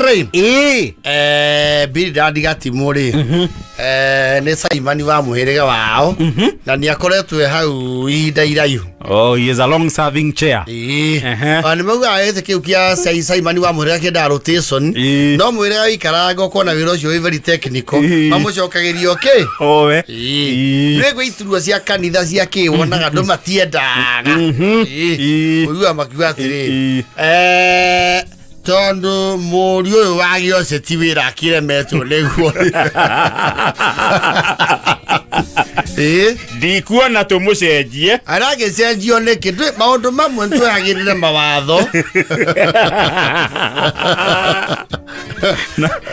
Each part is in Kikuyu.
Rĩ Ĩĩ. Bildad Gatimu rĩ, nĩ Simon wa mũhĩrĩga wao na nĩ akoretwo e hau ihinda iraihu. Oh, he is a long serving chair. Ĩĩ. Ehe. Ona nĩ maugaga gĩtĩ kĩu kĩa Simon wa mũhĩrĩga kĩendaga rotation. Ĩĩ. No mũhĩrĩga wĩikaranga ũkona wĩra ũcio wĩ very technical. Ĩĩ. Mamũcokagĩria kĩ? Owe. Ĩĩ. Ĩĩ. Rĩu gwĩ iturwa cia kanitha cia kĩ wonaga andũ matiendaga. Ĩĩ. Ĩĩ. Ũiguaga makiuga atĩrĩrĩ, Ĩĩ. Tondũ mũriũ ũyũ wa gĩoce ti wĩra akĩremetwo nĩguo. Ĩĩ. Ndikuona tũmũcenjie. Aragĩcenjio nĩkĩ? Maũndũ mamwe nĩtwehagĩrĩre mawatho.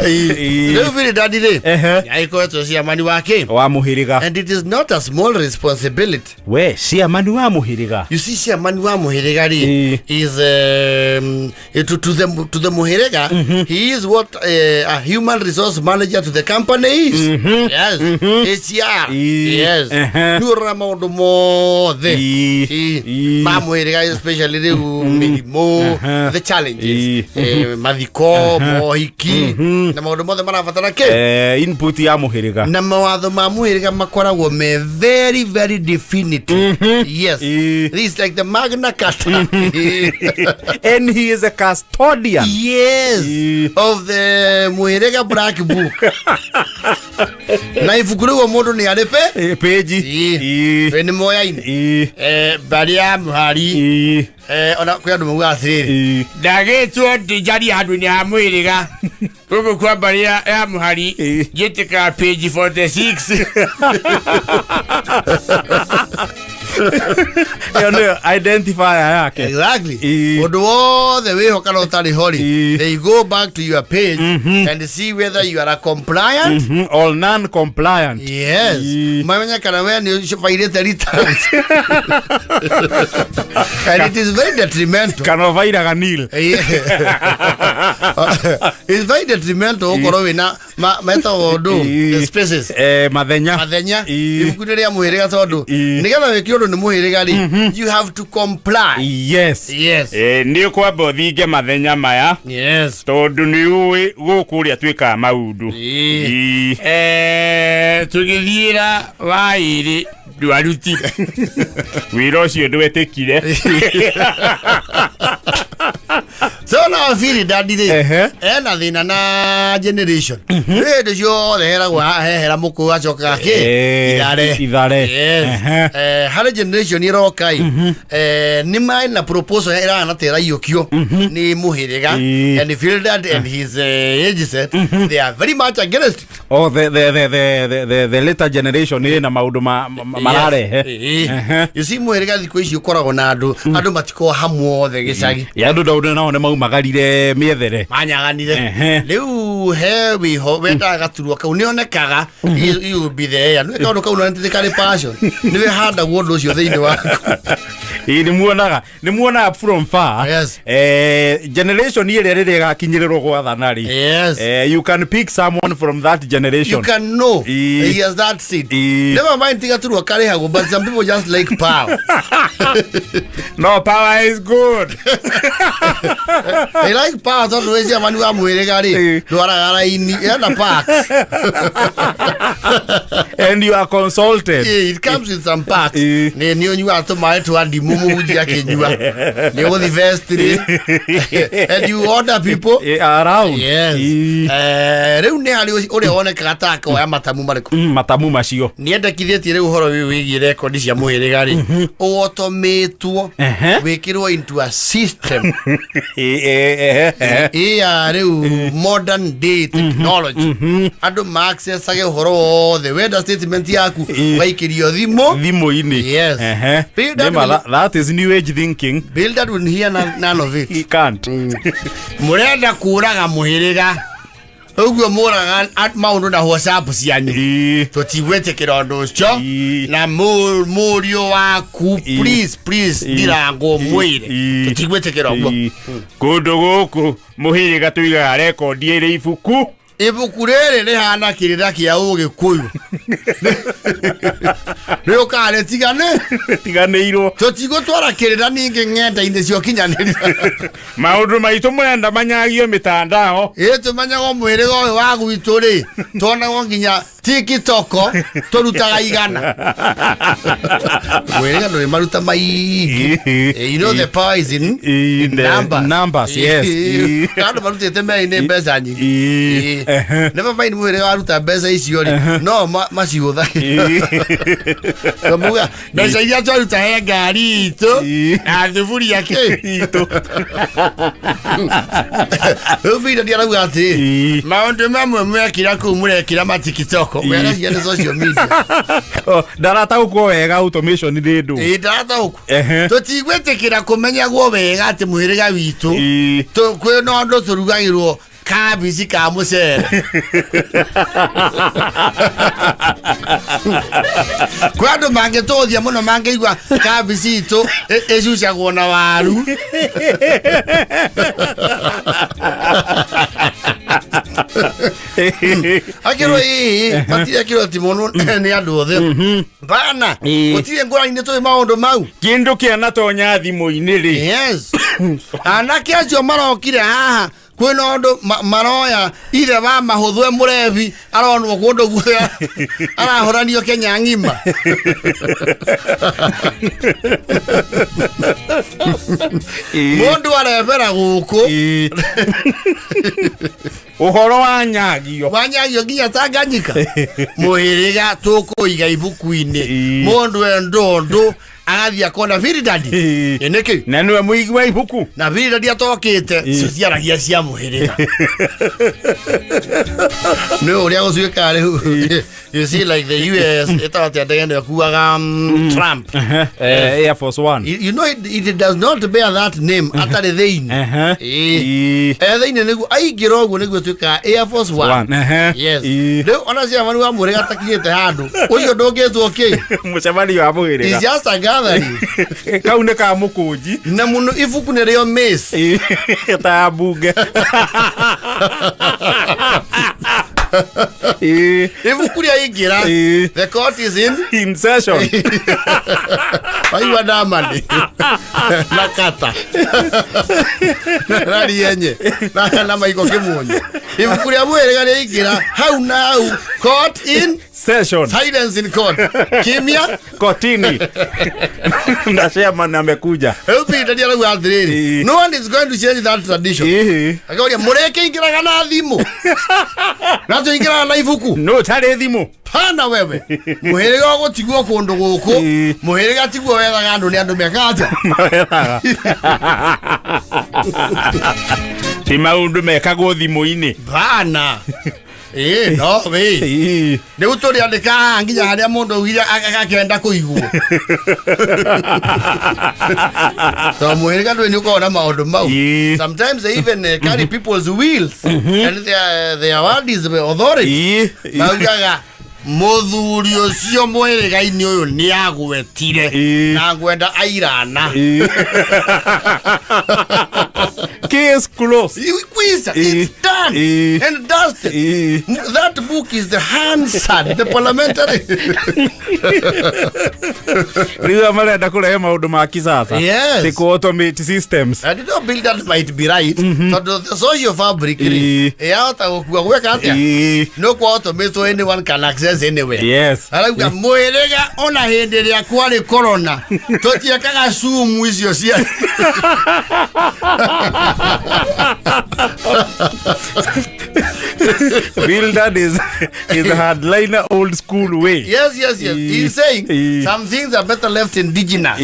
Ĩĩ. Rĩu Bildad rĩ, Ehe. nĩagĩkoretwo ciamani wa kĩ, Wa mũhĩrĩga. and it is not a small responsibility. We, ciamani wa mũhĩrĩga. You see, ciamani wa mũhĩrĩga rĩ, Ĩĩ. is to the mũhĩrĩga, he is what a human resource manager to the company is. Yes, HR. Ĩĩ. Yes. Ehe. Nĩ ũrora maũndũ mothe. Ĩĩ. Ĩĩ. Ĩĩ. Ma mũhĩrĩga, especially rĩu mĩrimũ, Ehe. the challenges, Ĩĩ. Mathiko, mohiki na maũndũ mothe marabatara kĩ Input ya mũhĩrĩga. Na mawatho ma mũhĩrĩga makoragwo me very very definitive. Yes. Ĩĩ. This is like the Magna Carta. And he is a custodian. Yes. Ĩĩ. Of the mũhĩrĩga black book, na ibuku rĩu o mũndũ nĩ arĩ pe Page. Ĩĩ. Ĩĩ. We nĩ moyaine. Ĩĩ. Mbarĩ ya mũhari. Ĩĩ. Ona kwĩ andũ maugaga atĩrĩrĩ, Ĩĩ. Ndagĩtwo ndinjarie handũ-inĩ ha mũhĩrĩga gũkũ kwa mbarĩ ya mũhari. Ĩĩ. Njĩtĩkaga page 46. Ĩyo nĩyo identifier yake. Exactly. Ĩĩ. Ũndũ wothe wĩho kana ũtarĩ ho rĩ, Ĩĩ. they go back to your page and see whether you are a compliant Or non compliant. Yes. Ĩĩ. Mamenya kana we nĩ ũbairĩte returns, and it is very detrimental. Kana ũbairaga nil. Yeah. It's very detrimental ũkorwo wĩna metagwo ndũ, Ĩĩ. the spaces. Mathenya. Mathenya Ĩĩ. ibuku-inĩ rĩa mũhĩrĩga, tondũ Ĩĩ. nĩgetha wĩke ũndũ nĩ mũhĩrĩga rĩ, you have to comply. Yes. Yes. Nĩ ũkwamba ũthinge mathenya maya tondũ nĩ ũĩ gũkũ ũrĩa twĩkaga maũndũ. Ĩĩ. Ĩĩ. Tũgĩthiĩra wa ĩrĩ ndwarutire wĩra ũcio, ndwetĩkire. So na Bildad rĩ, ena thĩna na generation. Rĩ hĩndĩ ciothe heragwo hehera mũkũyũ acokaga kĩ? Ithare. Ithare. Yes. Harĩ generation ĩroka ĩ, nĩ marĩ na proposal ĩrahana ta ĩraiyũkio nĩ mũhĩrĩga, and Bildad and his age set, they are very much against it. Oh, the later generation ĩna maũndũ mararehe. Yes. You see, mũhĩrĩga thikũ ici ũkoragwo na andũ matikoragwo hamwe othe gĩcagi. Ya andũ ndaũndũ nao nĩ maumagarire mĩethere. Manyaganire. Rĩu he wĩho wendaga gaturwa kau nĩonekaga you will be there, nĩ kaũndũ kau nĩ karĩ passion, nĩ wĩhandagwo ũndũ ũcio thĩinĩ waku. Ĩĩ, nĩ muonaga from far. Generation ĩrĩa rĩrĩa ĩgakinyĩrĩrwo gwathana rĩ, you can pick someone from that You generation. can know Ĩĩ. he has that seed. Ĩĩ. Never mind tiga turwa karĩhagwo, but some people just like power. No, power is good. They like power tondũ wĩ ciamani wa mũhĩrĩga rĩ, Ĩĩ. ndwaraga raini ena perks. And you are consulted. Yeah, it comes with some perks. Ĩĩ. Nĩ ũnyuaga tũmaĩ twa ndimũ mũhunjia akĩnyua, nĩ ũgũthi vestry and you order people Around. Yes. Ĩĩ. Rĩu nĩ harĩ ũrĩa wonekaga ta akoya matamu marĩkũ. Matamu macio. Nĩendekithĩtie rĩu ũhoro ũyũ wĩgiĩ rekondi cia mũhĩrĩga rĩ, ũotomĩtwo, wĩkĩrwo into a system Ĩĩ, ehe, ehe. Iya rĩu modern day technology, andũ maaccessage ũhoro wothe. Wenda statement yaku, ũgaikĩrio thimũ. Thimũ-inĩ. Yes. Build Nĩma, that is new age thinking. Bildad will hear none of it. He can't. Mũrenda kũraga mũhĩrĩga ũguo mũraga maũndũ na WhatsApp cianyu. Tũtigwĩtĩkĩra ũndũ ũcio. Na mũriũ waku, please, please, ndirangwo mwĩre, tũtigwĩtĩkĩra ũguo. Kũndũ gũkũ mũhĩrĩga tũigaga rekondi ĩrĩ ibuku. Ibuku rĩrĩ rĩhana kĩrĩra kĩa Ũgĩkũyũ, rĩũkaga rĩtigane. Tiganĩirwo. Tũtigũtwara kĩrĩra ningĩ ng'enda-inĩ cia ũkinyanĩria. Maũndũ maitũ mũrenda manyagio mĩtandao. Ĩ, tũmenyagwo mwĩrĩga ũyũ wa gwitũ rĩ, tuonagwo nginya TikTok, tũrutaga 100. Mwĩrĩga ndũrĩ maruta maingĩ. You know the power is in the numbers. Numbers, yes. Andũ marutĩte mei-inĩ mbeca nyingĩ. Never mind mwĩrĩga waruta mbeca icio rĩ, no macihũthagĩra. Tũmuga mbeca iria twaruta he ngari itũ na thuburia kĩ itũ. Rĩu Bida ndiarauga atĩrĩ, maũndũ mamwe mwekĩra kũu mũrekĩra matikitoko weracia nĩ social media. Oh, ndarataũkwo wega automation nĩ ndũ. Ĩ, ndataũkwo. Tũtigwĩtĩkĩra kũmenyagwo wega atĩ mũhĩrĩga witũ kwĩna ũndũ tũrugagĩrwo kabici ka mũcere. Kwĩ andũ mangĩtũthia mũno mangĩigua kabici itũ ĩcucagwo na waru. Akĩrwo ĩĩ, matirĩ akĩrwo ti mũno nĩ andũ othe bana. Gũtirĩ ngũrani, nĩ tũĩ maũndũ mau. Kĩndũ kĩanatonya thimũ-inĩ rĩ. Yes, anake acio marokire haha kwĩna ũndũ maroya ithe wa mahũthwe mũrebi aronwo kũndũ guothe arahũranio Kenya ng'ima. Mũndũ arebera gũkũ. Ũhoro wa nyagio. Wanyagio nginya Tanganyika. Mũhĩrĩga tũkũiga ibuku-inĩ. Mũndũ endũndũ agathiĩ akona Biridadi. Ĩ nĩkĩ? Na nĩwe mũigi wa ibuku. Na Biridadi atokĩte ciaragia cia mũhĩrĩga nĩ ũrĩa gũtuĩkaga rĩu. You see, like the US ĩtaga atĩa ndege ĩno ĩkuaga Trump? Air Force One. You know it does not bear that name atarĩ thĩinĩ. Ĩĩ. E thĩinĩ nĩguo aingĩra ũguo nĩguo ĩtuĩkaga Air Force One. One. Yes. Rĩu ona ciamani wa mũhĩrĩga atakinyĩte handũ ũcio ndũngĩtwo kĩ. Mũcemanio wa It's mũhĩrĩga. just a gathering. Kau nĩ ka mũkũnji. Na mũno ibuku nĩrĩo mace. Ta ya mbunge. Ibuku rĩa ingĩra, the court is in in session. Waigua ndamani na kata na rienye na maiko kĩmuonyo, ibuku rĩa mũhĩrĩga rĩa ingĩra hau na hau, court in session. Silence in court, kimya. Kotini na chairman amekuja. Rĩu Peter ndiarauga atĩrĩrĩ, no one is going to change that tradition. Akauria mũrĩkĩingĩraga na thimũ na tũingĩraga na ibuku. No tarĩ thimũ. Pana wewe, mũhĩrĩga ũgũtigwo kũndũ gũkũ. Mũhĩrĩga tiguo wethaga andũ, nĩ andũ mekaga atĩa? Mawethaga. Ti maũndũ mekagwo thimũ-inĩ. Bana, ĩĩ, no wĩ rĩu tũrĩandĩka haha nginya harĩa mũndũ augire agakenda kũiguo, to mũhĩrĩga ndũĩ nĩ ũkoragwo na maũndũ mau. Sometimes they even carry people's wills and their word is the authority. Maugaga mũthuri ũcio mũhĩrĩga-inĩ ũyũ nĩ agwetire na ngwenda airana. Case closed. Kwanza, it's done and dusted. That book is the Hansard, the parliamentary. Rĩu marenda kũrehe maũndũ ma kisasa. Yes. Ti kũ automate systems. And you know, Bill, that might be right. Tondũ the social fabric rĩ, yahota gũkua gwĩka atĩa? No kwa automate, anyone can access anywhere. Arauga mwĩrĩga ona hĩndĩ ĩrĩa kwarĩ corona tũtiekaga sumu icio cia Bildad is a hardliner, old school way. Yes. He's saying some things are better left indigenous.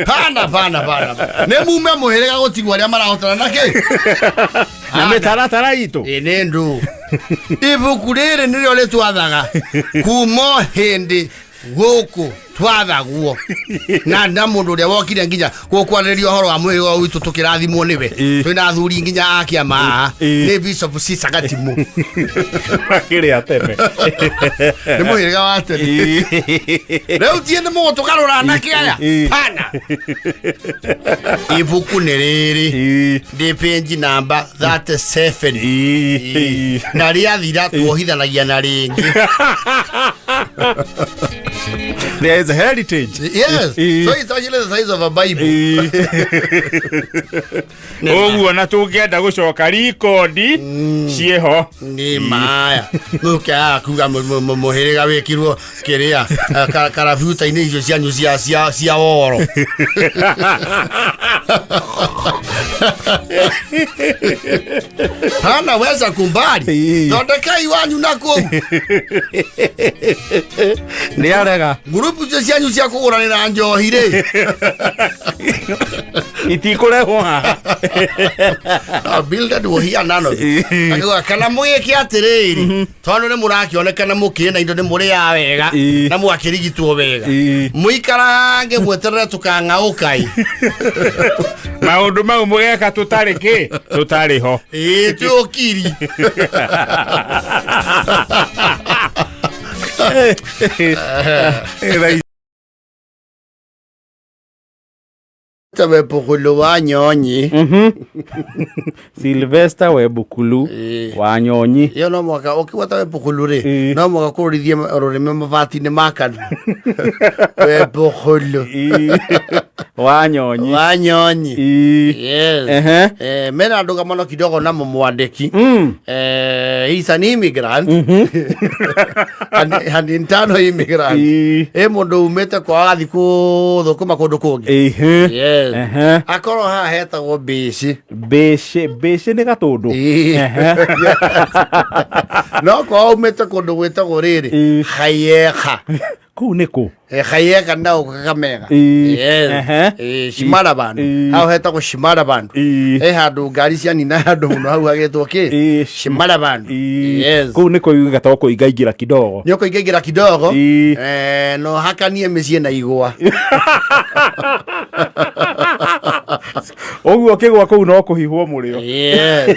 Pana, pana, pana. Nĩ mume mũhĩrĩga gũtigwo arĩa marahotana na kĩ? Na mĩtaratara itũ. Ĩ nĩ ndũ. Ibuku rĩrĩ nĩrĩo rĩtwathaga kuma o hĩndĩ. Gũkũ twathagwo na mũndũ ũrĩa wokire nginya gũkwarĩrĩria ũhoro wa mwĩrĩ witũ tũkĩrathimwo nĩwe. Twĩna athuri nginya a kĩama haha. Nĩ Bishop Cisa Gatimu. Makĩrĩa tene. Nĩ mũhĩrĩga wa tene. Rĩu tiĩ nĩ mũgũtũgarũra anake aya. Pana ibuku nĩ rĩrĩ. Ndĩ page namba 37. Na rĩathira tuohithanagia na rĩngĩ. There is a heritage. Yes. So it's actually the size of a Bible. Ũguo na tũngĩenda gũcoka rikondi ciĩho. Nĩ maya mũke kuga mũhĩrĩga wĩkirwo kĩrĩa karabuta-inĩ icio cianyu cia oro. Hana weza kumbari. Thondekai wanyu na kũu. Nĩ arega. Ngurubu icio cianyu cia kũgũranĩra njohi rĩ. Itikũrehwo haha. Bildad will hear none of it. Akiuga kana mwĩke atĩrĩrĩ, tondũ nĩ mũrakĩonekana mũkĩrĩ na indo, nĩ mũrĩaga wega na mwakĩrigitwo wega, mũikarange mweterere tũkang'aũkai. Maũndũ mau mũgeka tũtarĩ kĩ tũtarĩ ho. Ĩĩ, twĩ ũkiri. Webukulu wa Nyonyi. Sylvester Webukulu wa Nyonyi. Ĩyo no mwaka ũkĩgwata Webukulu rĩ, no mwaka kũrorithie rũrĩmĩ mabati-inĩ ma kanua. Webukulu wa Nyonyi. Wa Nyonyi. Yes. Mena ndũgamano kidogo na mũmwandĩki. He's an immigrant, an internal immigrant. Ĩ mũndũ umĩte kwao agathiĩ kũthũkũma kũndũ kũngĩ. Yes. Akorwo haha hetagwo Mbĩci. Mbĩcĩ, Mbĩcĩ nĩ gatũndũ. No kwao umĩte kũndũ gwĩtagwo rĩrĩ Khayekha. Kũu nĩ kũ? Khayekha nao Kakamega. Yes. Shimara bandu. Hau hetagwo Shimara bandu. Handũ ngari cianina handũ mũno hau hagetwo kĩ? Shimara bandu. Yes. Kũu nĩ kũiga to kũingaingĩra kidogo. Nĩ ũkũingaingĩra kidogo. No hakanie mĩciĩ na igwa. Ũguo kĩgwa kũu no kũhihwo mũrĩo. Yes.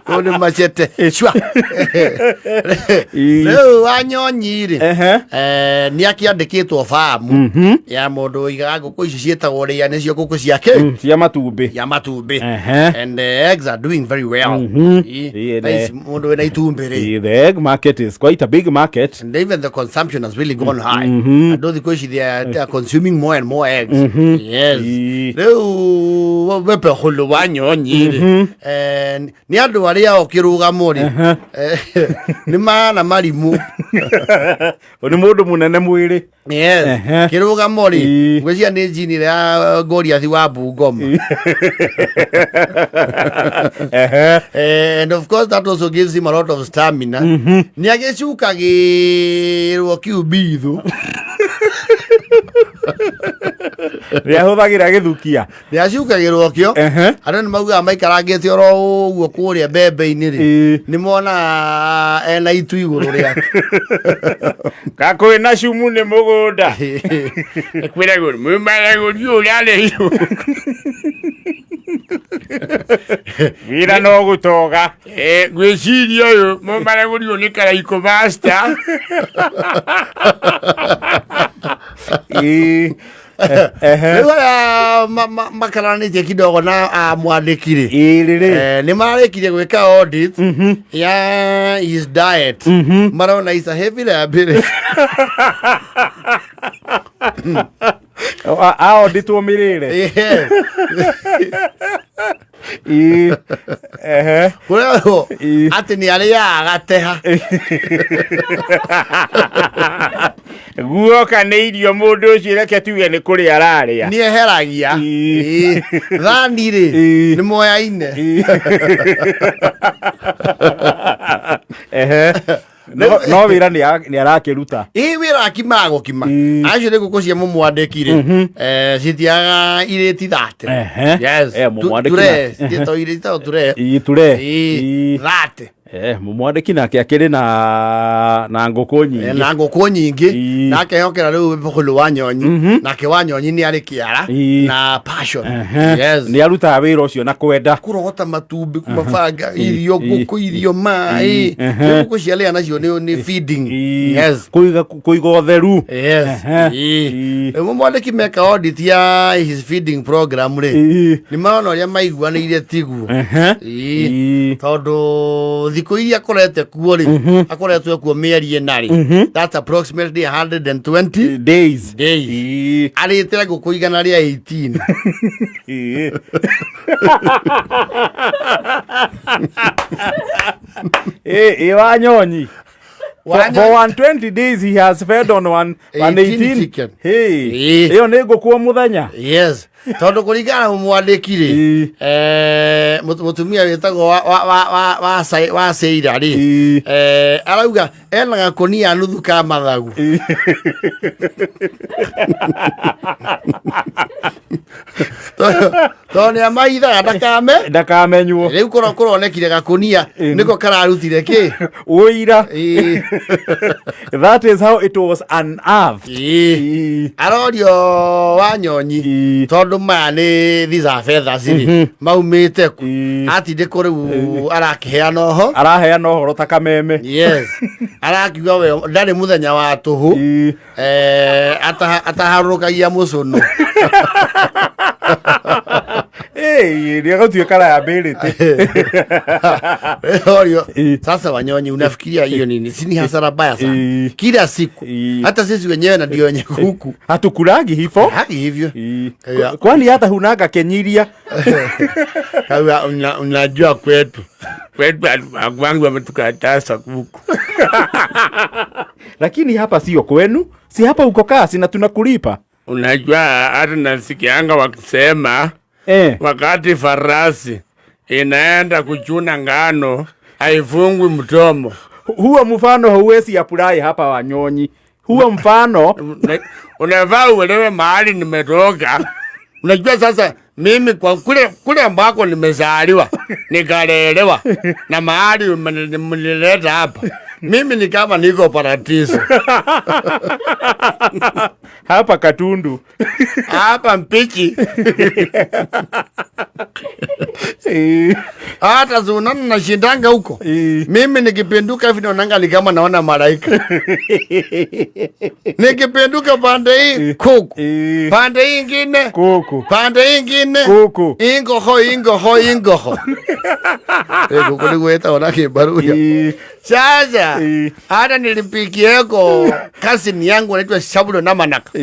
Kũu nĩ machete. Cua. Rĩu Wanyonyi rĩ, nĩ akĩandĩkĩtwo famu ya mũndũ ũigaga ngũkũ ici ciĩtagwo rĩa, nĩcio ngũkũ ciake Cia matumbĩ. Ya matumbĩ. And the eggs are doing very well. Ĩĩ, Thaa ici mũndũ wĩna itumbĩ rĩ. The egg market is quite a big market. And even the consumption has really gone high. Andũ thikũ ici they are consuming more and more eggs. Yes. Rĩu Wepehulu wa Nyonyi rĩ, nĩ andũ arĩa o kĩrũgamo rĩ, nĩ mana marimũ. Nĩ mũndũ mũnene mwĩrĩ. Yes. Kĩrũgamo rĩ, ngwĩciria nĩ njini ya Goliath wa Bungoma. And of course that also gives him a lot of stamina. Nĩ agĩcukagĩrwo kiumbithu. Nĩ ahũthagĩra gĩthukia. Nĩ acukagĩrwo kĩo. Andũ nĩ maugaga maikarangĩte oro ũguo kũrĩa mbembe-inĩ rĩ, nĩ monaga ena itu igũrũ rĩake. Kakwĩ na cumu nĩ mũgũnda kwĩragwo mwĩmaragũri ũrarĩirwo wĩra no gũtoga. Ngwĩciria ũyũ mũmaragũri ũyũ nĩ Karaikũ master. Rĩu arĩa makaranĩtie kidogo na mwandĩki rĩ, Ĩĩ rĩrĩ. Nĩ marĩkirie gwĩka audit ya his diet, marona is a heavy liability. Aonditwo mĩrĩre. Yes. Ĩĩ. Ehe. Kũrerwo atĩ nĩ arĩaga gateha. Guoka nĩ irio mũndũ ũcio, reke tuge nĩ kũrĩa ararĩa. Nĩ eheragia. Ĩĩ. Thani rĩ, nĩ moyaine. Ehe. No wĩra nĩ arakĩruta. Ĩ, wĩra akimaga gũkima. Acio nĩ ngũkũ cia mũmwandĩki rĩ, citiaga irĩti 30. Yes. Mũmwandĩki Ture, ciĩtagwo irĩti, ciĩtagwo ture. Ĩĩ, ture. Ĩĩ, 30. Eh, mwandĩki nake akĩrĩ na ngũkũ nyingĩ. Na ngũkũ nyingĩ. Na akehokera rĩu bũkũlũ wa nyonyi, nake wa nyonyi nĩ arĩ kĩara na passion. Yes. Nĩ arutaga wĩra ũcio na kwenda. Kũrogota matumbĩ, kũmabanga irio, ngũkũ irio, maĩ. Ngũkũ ciarĩa nacio nĩ feeding. Yes. Kũiga ũtheru. Yes. Rĩu mwandĩki meka audit ya his feeding program rĩ, nĩ marona ũrĩa maiguanĩire tiguo. Tondũ thikũ iria akorete kuo rĩ, akoretwo kuo mĩeri 4 rĩ, that's approximately 120 days. Days. Arĩte ngũkũ 118. Ĩ Wanyonyi. For 120 days he has fed on one, 18 118 chicken. Hey. Ĩĩ. Ĩyo nĩ ngũkũ o mũthenya. Yes, tondũ kũringana na mwandĩki rĩ, mũtumia wĩtagwo wa Seira rĩ, arauga ena gakũnia nuthu ka mathagu. Tondũ nĩ amahithaga ndakame Ndakamenywo. Rĩu kũronekire gakũnia nĩko kararutire kĩ Ũira. That is how it was unearthed. Arorio Wanyonyi, tondũ maya nĩ these are feathers rĩ, maumĩte ku? Atindĩkwo rĩu arakĩheana oho. Araheana ũhoro ta kameme. Yes, arakiuga we ndarĩ mũthenya wa tũhũ ataharũrũkagia mũcũnũ. Nĩ egũtuĩka liability. Orio, sasa Wanyonyi, unafikiria hiyo nini? Si ni hasara mbaya sana? Kila siku. Hata sisi wenyewe na ndio wenye kuku. Hatukulagi hivyo. Haki hivyo. Yeah. Kwani hata hunaga kenyiria? Kawa unajua kwetu. Kwetu wangu wametukataza kuku. Lakini hapa sio kwenu, si hapa uko kasi na tunakulipa. Unajua hata nasikianga wakisema wakati farasi inaenda kuchuna ngano haifungwi mdomo. Huo mfano hauwezi apply hapa Wanyonyi. Huo mfano Unafaa uelewe mahali nimetoka. Unajua sasa mimi kwa kule ambako nimezaliwa nikalelewa na mahali mlileta hapa, mimi ni kama niko paradiso. Hapa Katundu. Hapa Mpichi. Hata zunana nashindanga huko. Mimi nikipinduka hivi naonanga ni kama naona malaika. Nikipinduka pande hii kuku. Pande hii ingine kuku. Pande hii ingine kuku. Ingoho, ingoho, ingoho. Kuku ni kueta ona kibaruya. Sasa hata nilipikieko cousin yangu anaitwa Shabulo Namanaka.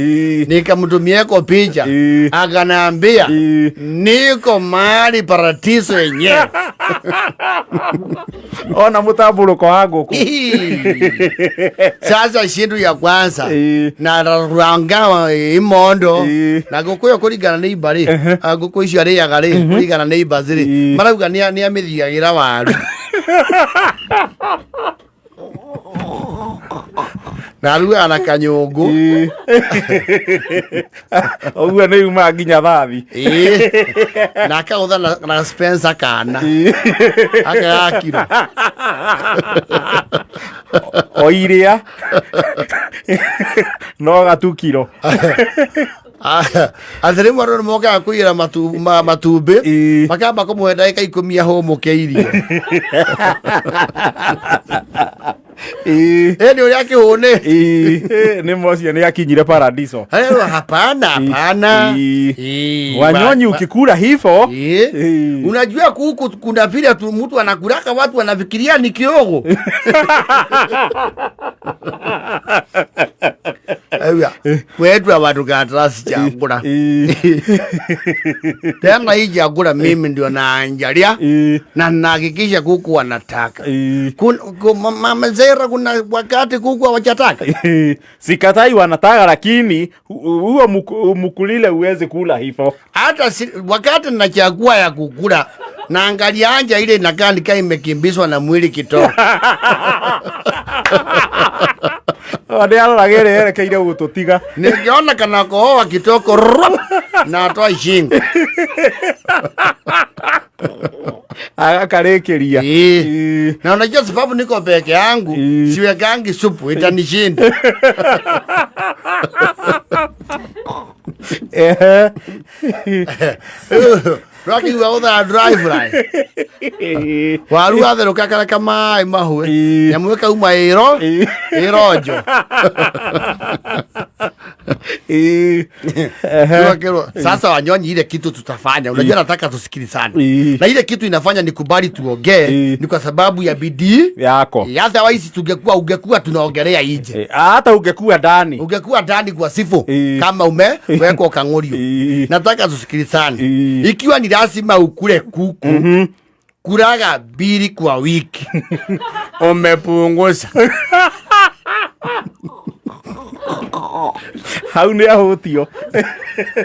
Nikamtumieko picha. Akaniambia niko mahali paradiso yenyewe. Ona mtamburuko wa ngũkũ. Sasa shindu ya kwanza na ranga imondo na ngũkũ ĩyo kũringana nĩ iba rĩ, ngũkũ icio arĩaga rĩ, kũringana nĩ iba rĩ, marauga nĩ amĩthiagĩra waru. Na arugaga na kanyũngũ. Ũguo nĩ yuma nginya thathi. Na akagũtha na Spencer kana. Akagakiro. O iria. No gatukiro. Atĩ rĩmwe andũ nĩ mokaga kũiyĩra matumbĩ, makamba kũmũhe ndagĩka 10 ahũmũke irio. Nĩ ũrĩa akĩhũnĩte. Nĩ mocio nĩ akinyire paradiso. Hayo, hapana, hapana. Wanyonyi ukikula hivyo. Unajua kuku kuna vile tu mtu anakulaka watu wanafikiria ni kiogo. Ewa, kwetu watu katrasi chakula. Tena hii chakula mimi ndio naangalia na nahakikisha kuku wanataka. Mama Zera kuna wakati kuku hawajataka. Sikatai wanataka, lakini huo mkulile uweze kula hivyo. Hata wakati nachagua ya kukula naangalia anja ile inakaa ni kama imekimbizwa na mwili kitoko. Nĩ aroraga ĩrĩa yerekeire gũtũtiga. Nikiona kana kohoa kitoko, rup, na atoa shingo. Akarĩkĩria. Ĩĩ. Na unajua sababu niko peke yangu, Ĩĩ. siwekangi supu itanishinda. Ehe. Rwakiuga gũthara dry fry. Waru watherũka kareka maĩ mahue. Ĩĩ. Nyamũ ĩkauma ĩro Ĩĩ. ĩronjo. Ĩĩ. Ehe. Rwakĩrwo, Sasa Wanyonyi, ile kitu tutafanya, unajua nataka tusikilizane. Ĩĩ. Na ile kitu inafanya nikubali tuongee Ĩĩ. ni kwa sababu ya bidii Yako. Otherwise tungekuwa ungekuwa tunaongelea nje. Hata ungekuwa ndani. Ungekuwa ndani kwa sifu Ĩĩ. kama umewekwa kang'orio. Ĩĩ. Nataka tusikilizane. Ĩĩ. Ikiwa ni lazima ukule kuku, kulaga mbili kwa wiki. Umepunguza. Hau nĩ ahũtio.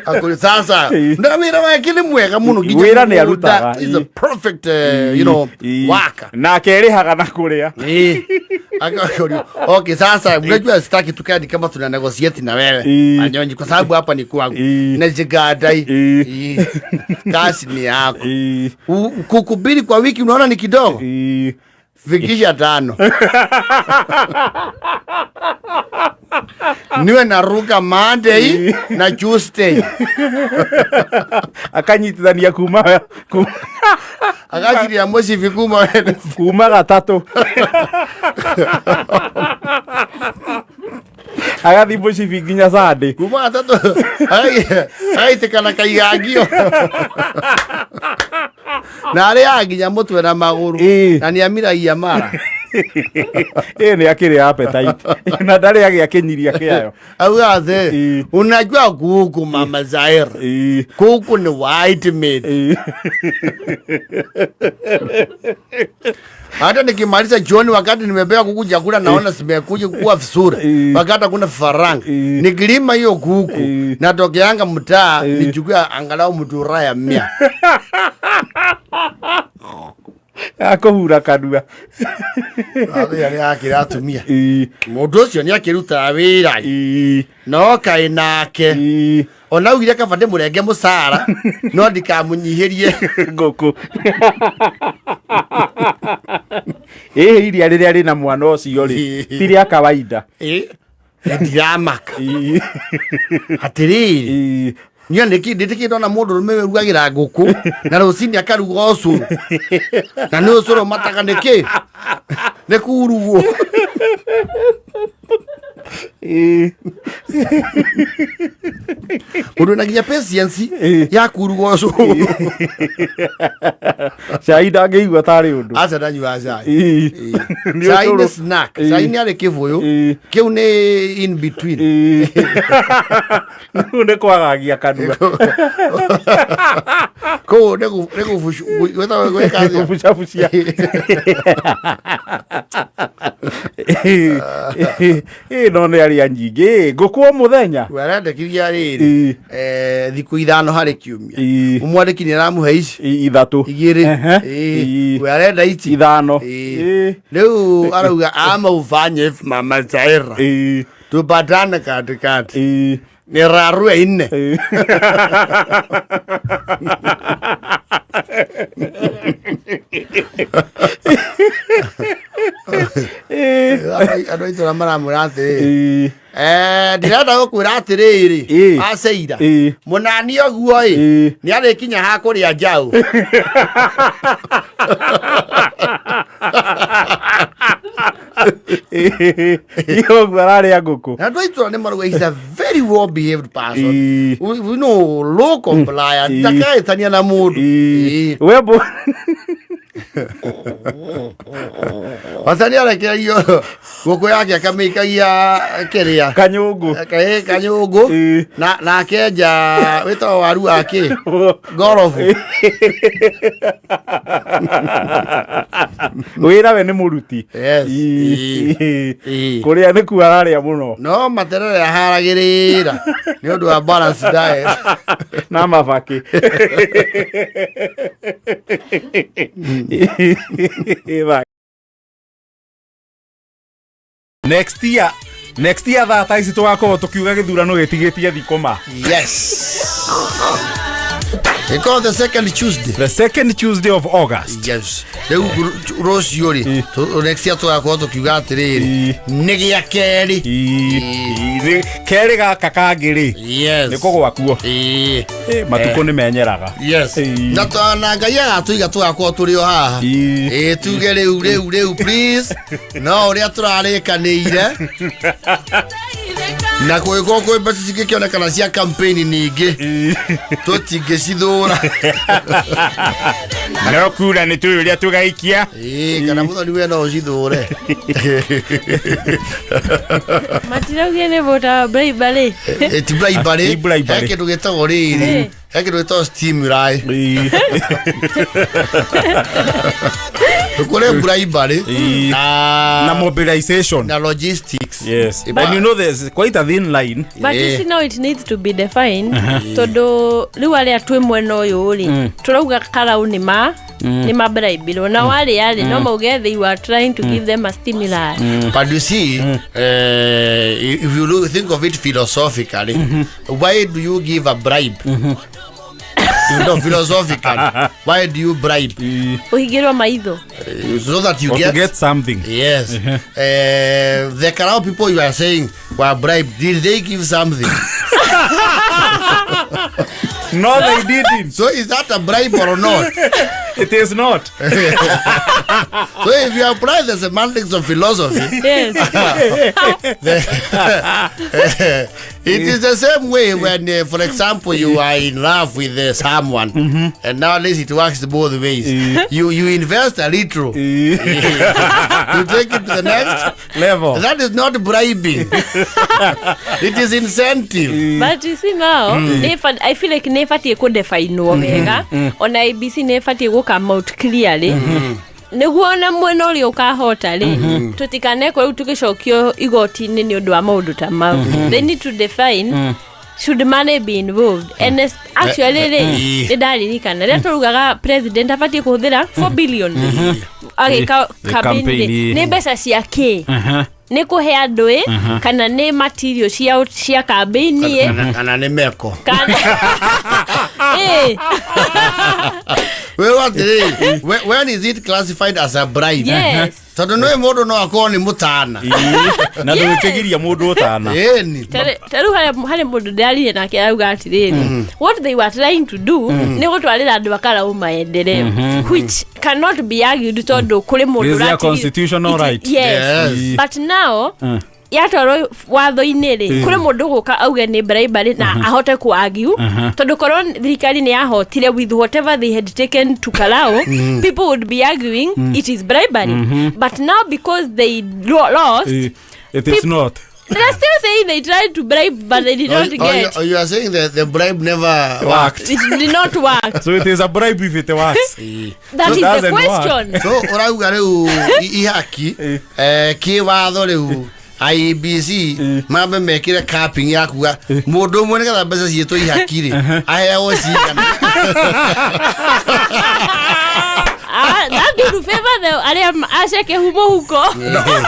Akuri sasa Ĩĩ. na wĩra wake nĩ mwega mũno nginya Wĩra nĩ mũgũnda arutaga, is a ĩĩ. perfect worker. Nake ĩrĩhaga na kũrĩa. Eh. Akakurio. Okay, sasa unajua sitaki tukae ni kama tuna negotiate na wewe. Ĩĩ. Anyonyi kwa sababu hapa ni kwangu. Ĩĩ. Na jigadai. Ĩĩ. Ĩĩ. Kazi ni yako. Ĩĩ. Kuku mbili kwa wiki unaona ni kidogo? Ĩĩ. Fikisha 5. Niwe naruka Monday na Tuesday. Akanyitithania kuma Akachiria mũcibi kuma Wednesday. kuma gatatũ. Agathiĩ mũcibi nginya Sunday. Kuma gatatũ agaitĩkana kaigangio. Na arĩaga nginya mũtwe na magũrũ. Ĩĩ. Na nĩamiragia mara. Ĩĩ nĩ akĩrĩ appetite. Na ndarĩ agĩa kĩnyiria kĩayo. Auga atĩ Ĩĩ. unajua kuku mama Zaire. Ĩĩ. Kuku ni white meat. Ĩĩ. Hata nikimaliza jioni wakati nimepewa kuku chakula naona zimekuja kuwa vizuri. Ĩĩ. Wakati hakuna vifaranga. Ĩĩ. Nikilima hiyo kuku Ĩĩ. natokeanga mtaa Ĩĩ. nichukue angalau mtura ya 100. Akũhura kanua. Athĩa nĩ akĩra atumia. Ĩĩ. Mũndũ ũcio nĩ akĩrutaga wĩra. Ĩĩ. No kaĩ nake. Ĩĩ. Ona augire kaba ndĩmũrenge mũcara no ndikamũnyihĩrie. Ngũkũ. Ĩĩ iria rĩrĩa rĩna mwana ũcio rĩ ti rĩa kawaida. Ĩĩ. Ndiramaka. Ĩĩ. Atĩrĩrĩ. Ĩĩ. Niĩ nĩkĩ ndĩtĩkĩte ndona mũndũ rũme wĩrugagĩra ngũkũ na rũcinĩ akaruga ũcũrũ na nĩ ũcũrũ mataga nĩkĩ nĩ kurugwo. Ĩĩ. Mũndũ wĩna nginya patience Ĩĩ. ya kuruga ũcũrũ. Cai ndangĩigua tarĩ ũndũ. Aca ndanyuaga cai. Ĩĩ. Nĩ Cai nĩ ũcũrũ. snack. Ĩĩ. Cai nĩ arĩ kĩbũyũ. Ĩĩ. Kĩu nĩ in between. Ĩĩ. Rĩu nĩ kwagagia kanua. Kũu nĩ gwĩtagwo gwĩka atĩa? Gũbucabucia. Ĩĩ no nĩ arĩa nyingĩ. Ĩĩ, ngũkũ o mũthenya. We arendekithia rĩrĩ Ĩĩ. Thikũ 5 harĩ kiumia. Ĩĩ. Mũmwandĩki nĩ aramũhe ici 3. 2. Ehe. Ĩĩ. Ĩĩ. We arenda ici 5. Ĩĩ. Ĩĩ. Rĩu arauga ama ufanye mama Zaira. Ĩĩ. Tupatane katikati. Ĩĩ. Nirarue 4. Ĩĩ. Ĩĩ. Andũ a itũra maramwĩra atĩrĩrĩ. Ĩĩ. Ndĩrenda gũkwĩra atĩrĩrĩ Ĩĩ. aceira Ĩĩ. mũnani ũguo ĩ Ĩĩ. nĩ arĩkinya ha kũrĩa njaũ. Ĩĩ. Ũguo ararĩa ngũkũ. Na andũ a itũra nĩ marauga he's a very well behaved person. Ĩĩ. We know law compliant. Ĩĩ. Ndakaĩtania na mũndũ. Ĩĩ. Ĩĩ. We mbũ- Bata nĩ arekererio ngũkũ yake akamĩikagia kĩrĩa Kanyũngũ. Kanyũngũ Ĩĩ. na akenja wĩtagwo waru wa kĩ ngorobu. Wĩra we nĩ mũruti. Yes. Ĩĩ. Ĩĩ. Ĩĩ. Kũrĩa nĩ kuo ararĩa mũno. No materere aharagĩrĩra nĩ ũndũ wa balanced diet. Na mabakĩ. Next year, next year thaa ta ici tũgakorwo tũkiuga gĩthurano gĩtigĩtie thikũ ma. Yes. Ĩkorwo the second Tuesday. The second Tuesday of August. Yes, rĩu rũciũ rĩ, next year tũgakorwo tũkiuga atĩrĩrĩ, nĩ gĩa kerĩ. Kerĩ gaka kangĩ rĩ, nĩ kũgwakuo. Matukũ nĩ menyeraga. Yes. Na Ngai agatũiga tũgakorwo tũrĩ o haha. Ĩĩ, tuge rĩu rĩu rĩu, please, no ũrĩa tũrarĩkanĩire, na kũngĩkorwo kwĩ mbeca cingĩkĩonekana cia campaign ningĩ, tũtingĩcithũra. No kura nĩ tũĩ ũrĩa tũgaikia. Ĩĩ, kana mũthoni we no ũcithũre. Matiraugie nĩ vota bribery. Ĩ, ti bribery. Ti bribery. He kĩndũ gĩtagwo rĩrĩ, he kĩndũ gĩtagwo stimuli. Kũrĩ bribery na mobilization na logistics. Yes, and you know there's quite a thin line. But you see, now it needs to be defined, tondũ rĩu arĩa twĩ mwena ũyũ rĩ, tũrauga karau nĩ mabraibirwo, na warĩa rĩ, no mauge they were trying to give them a stimuli. But you see, if you look, think of it philosophically, why do you give a bribe? Philosophically, why do you bribe? Ũhingĩrwo maitho. So that you Or get, to get something. Yes. The Karau people you are saying were bribed. Did they give something? No, they didn't. So is that a bribe or not? It is not. So if you apply the semantics of philosophy, it is the same way when, for example, you are in love with someone, and nowadays it works both ways. You invest a little to take it to the next level. That is not bribing. It is incentive. But you see now, I feel like nĩ ĩbatiĩ kũdefinwo wega, ona IEBC nĩ ĩbatiĩ gũ come out clearly, nĩguo ona mwena ũrĩa ũkahota rĩ, tũtikanekwo rĩu tũgĩcokio igoti-inĩ nĩ ũndũ wa maũndũ ta mau. They need to define, should money be involved? And actually rĩ, nĩ ndaririkana rĩrĩa tũrugaga president abatiĩ kũhũthĩra 4 billion agĩka The campaign campaign, rĩ, nĩ mbeca cia kĩ? Nĩ kũhe andũ ĩ, kana nĩ material cia campaign ĩ? Kana nĩ meko. Kana ĩ. Wewe atĩrĩrĩ, when is it classified as a bribe? Yes. Tondũ nĩ mũndũ no akorwo nĩ mũtana. Na ndũgĩkĩgiria mũndũ ũtana. Ĩni. Ta rĩu harĩ mũndũ ndĩraririe nake arauga atĩrĩrĩ, what they were trying to do nĩ gũtwarĩra andũ akarau maendeleo, which cannot be argued, tondũ kũrĩ mũndũ It is their constitutional right. Yes. But now yatwarwo watho-inĩ rĩ, kũrĩ mũndũ gũka auge nĩ bribery na ahote ku argue, tondũ korwo thirikari nĩ yahotire with whatever they had taken to Karau, people would be arguing it is bribery. But now because they lost, It is not. They're still saying they tried to bribe, but they did not get. Or you are saying that the bribe never worked. It did not work. So it is a bribe if it works. That So is the doesn't work. question. So ũrauga rĩu ihaki kĩ watho rĩu IEBC mambe mekĩre capping ya kuga mũndũ ũmwe nĩgetha mbeca ciĩtwo ihaki rĩ, aheagwo cigana? Ah, that would favor the arĩa aceke mũhuko.